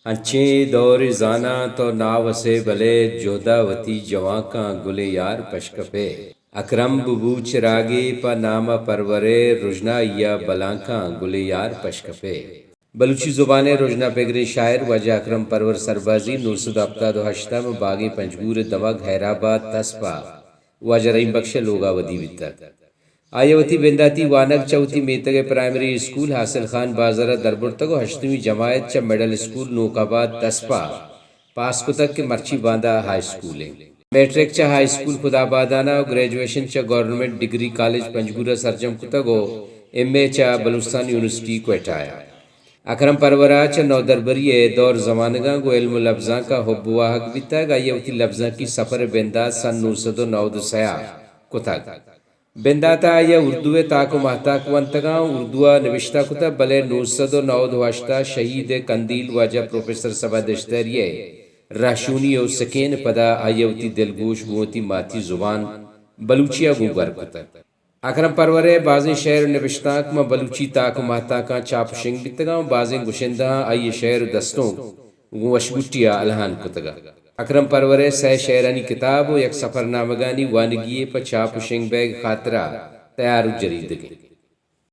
انچیں دورے زاناں تو ناوسے بلے، جہدا وتی جوانکاں گلیں یار پشکپے۔ اکرم ببو چراگے پہ نام ء پرورے، رژنائی ء بلانکاں گلیں یار پشکپے۔ بلوچی زبان ء رژنا پگریں شاعر واجہ اکرم پرور سربازی نو سد ء ہپتاد ء ہشت ء ماں باگیں پنجگور ء دمگ حیرآباد تسپ ء واجہ رحیم بخش ء لوگ ء ودی بیتگ۔ آئی ء وتی بنداتی وانگ چہ وتی میتگ ء پرائمری اسکول حاصل خان بازار ء دربرتگ ء ہشتمی جماعت چہ مڈل اسکول نوک آباد تسپ ء پاس کتگ کہ مرچی باندا ہائی اسکول انت۔ میٹرک چہ ہائی اسکول خدابادان ء گریجویشن چہ گورنمنٹ ڈگری کالج پنجگور ء سرجم کتگ ء ایم اے چہ بلوچستان یونیورسٹی کوئٹہ ء۔ اکرم پرور ء چہ نودربری ء دور زمانگاں گوں علم ء لبزانک ء حب ء واہگ بیتگ۔ آئی ء وتی لبزانکی سفر ء بندات سن نو سد ء نود ء سئے ء کتگ۔ بندات ء آئی ء اردو ء تاک ء ماہتاک ونتگاں، اردو ء نبشتہ کتگ، بلے نو سد ء نود ء ہشت ء شہید ء کندیل واجہ پروفیسر صبا دشتیاری ء رہشونی ء سکین ء پدا آئی ء وتی دلگوش گوں وتی ماتی زبان بلوچی ء گوں گور کتگ۔ اکرم پرور ء بازیں شعر ء نبشتانک ماں بلوچی تاک ء ماہتاکاں چاپ ء شنگ بیتگاں ء بازیں گشندہاں آئی ء شعر ء دستونک گوں وشبوٹی ء الہان کتگ۔ اکرم پرور ء سئے شعرانی کتاب ء یک سفرنامگانی وانگی یے پہ چاپ ء شنگ بئیگ ء خاطرا تیار ء جریدگ انت۔